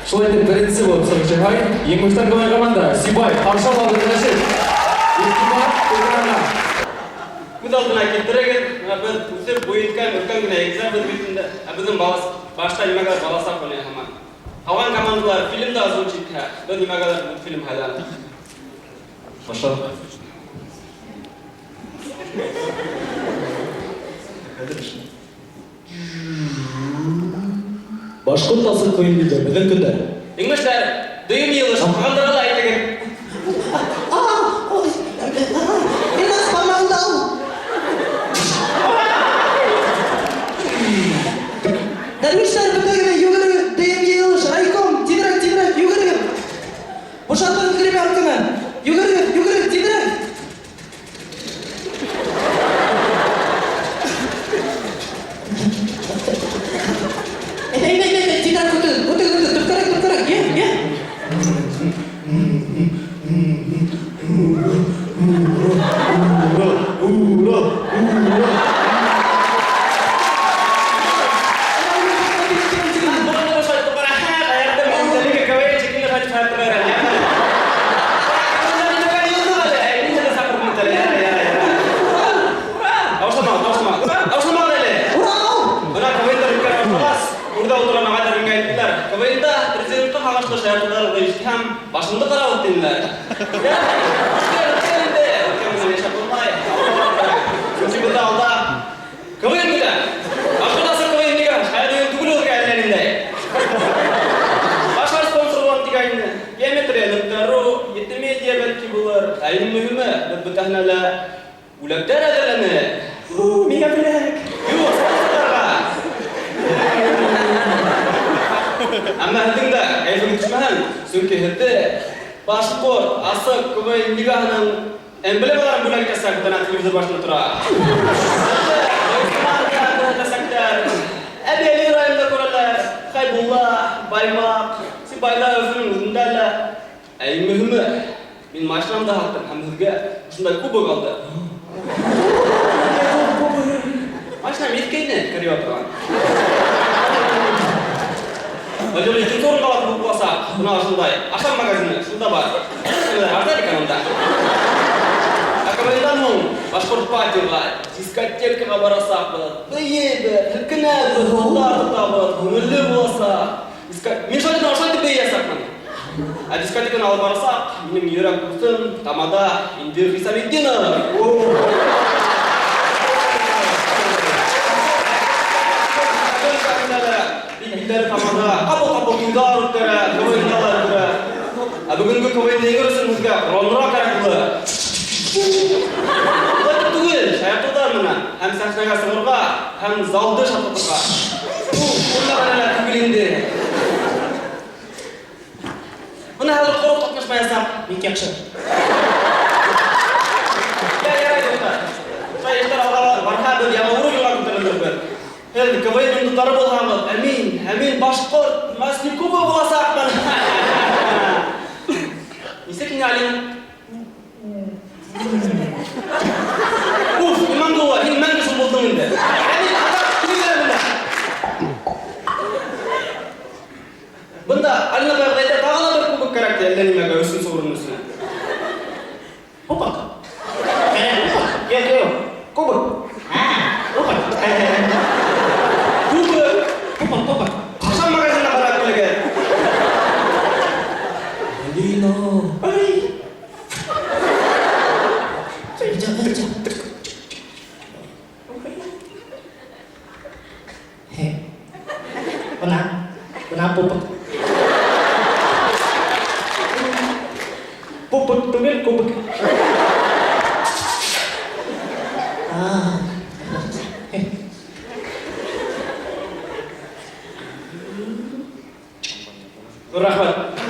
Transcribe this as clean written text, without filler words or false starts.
Шулай итеп, беренсе булып сығыш яһай Еңүстән КВН команда. Сибай, каршы алабыҙ, Рәшит. Игътибар экранга. Күҙ алдына килтерегеҙ, менә беҙ үҫеп буй еткән өлкән генә егетләрбеҙ бит инде, ә беҙҙең башта нимәгәлер баласаҡ уйнай һыман. Ҡалған командалар фильмда озвучить итһә, беҙ нимәгәлер мультфильм һайланыҡ. Башладыҡ. Башҡорт асыҡ көйөндә беҙҙең көндәр. Иңмешләр, дөйөм йыйылыш, ҡалғандарға ла әйтегеҙ. Илназ, бармағыңды ал. Дәрвишләр, бөтәгеҙ ҙә йүгерегеҙ, дөйөм йыйылыш, райком, тиҙерәк, тиҙерәк, йүгерегеҙ. Бушатығыҙ гримерканы. Йүгерегеҙ, йүгерегеҙ, тиҙерәк. Әйҙә, әйҙә, әйҙә, әйҙә, тиҙерәк үтегеҙ, үтегеҙ, үтегеҙ, төпкәрәк, төпкәрәк, йә, йә. Ура! Ура! Ура! Башымды ҡарауыл тинеләр. Сөнки бында алда КВН көтә. Башҡортасы КВН лига, хәҙер уйын түгел ул әллә ниндәй. Башлар спонсор булам тигәйне. Геометрия нөктә ру, Ете медиа бәлки булыр. Ә иң мөһиме, беҙ бөтәһенә лә бүләктәр әҙерләне. Миңә бүләк. Юҡ, спонсорҙарға. Әммә һеҙҙең дә кәйефегеҙ төшмәһен, сөнки һеҙҙе Башҡорт асыҡ КВН лигаһының эмблемаларын бүләк итәсәк, бына телевизор башында тора. Күрһәтәсәктәр. Әбйәлил районында күрәләр, Хәйбулла, Баймаҡ, Сибайҙа, Өфөнөң үҙендә лә. Ә иң мөһиме, мин машинамды һаттым һәм һеҙгә ошондай кубок алдым. Машинам иҫкәйне, кереп торған. Был юлы икенсе урынға ла кубок буласаҡ. Бына ошондай. Ашан магазины шунда бар. Арзан икән унда. Ә КВНдан һуң башҡорт патиға, дискотекаға барасаҡбыҙ. Бейебеҙ, һелкенәбеҙ, ҡулдар тотабыҙ, күңелле буласаҡ. Мин шулай итеп, ошолай итеп бейәсәкмен. Ә дискотеканы алып барасаҡ, минең йөрәк дуҫым, тамада Индир Хисаметдинов. Бик билдәле тамада, ҡапыл-ҡапыл туйҙар үткәрә, КВНда ла өлгөрә. Ә бөгөнгө КВНды еңер өсөн һеҙгә ҡоранлыраҡ кәрәк булыр. Улай итеп түгел, шаяртыуҙар менән һәм сәхнәгә сығырға, һәм залды шартлатырға. Ул мәғәнәлә түгел инде. Бына хәҙер ҡоро ҡатнашмаясаҡ. Бик яҡшы. Йә, ярай, дуҫтар. Шулай эштәр алға барһа, беҙ яңы уровеньға күтәрелербеҙ. Һеҙ КВН йондоҙҙары булһағыҙ, ә мин, ә мин башҡорт Маслякова буласаҡмын. Нисек инде, Алина? Уф, Имангулова, һин мәңге шул булдың инде. Ә мин аҙаҡ килгән менә. Бында Алина апайға әйтә, тағы ла бер кубок кәрәк ти, әллә нимәгә, өсөнсө урын өсөн. Кубок. Юҡ, юҡ. Кубок. Кубок. Кубок. Кубок, кубок. Ҡасан магазинға барып килегеҙ? Алина! Ай. Бына, бына пупок. Пупок түгел, кубок. Ҙур рәхмәт.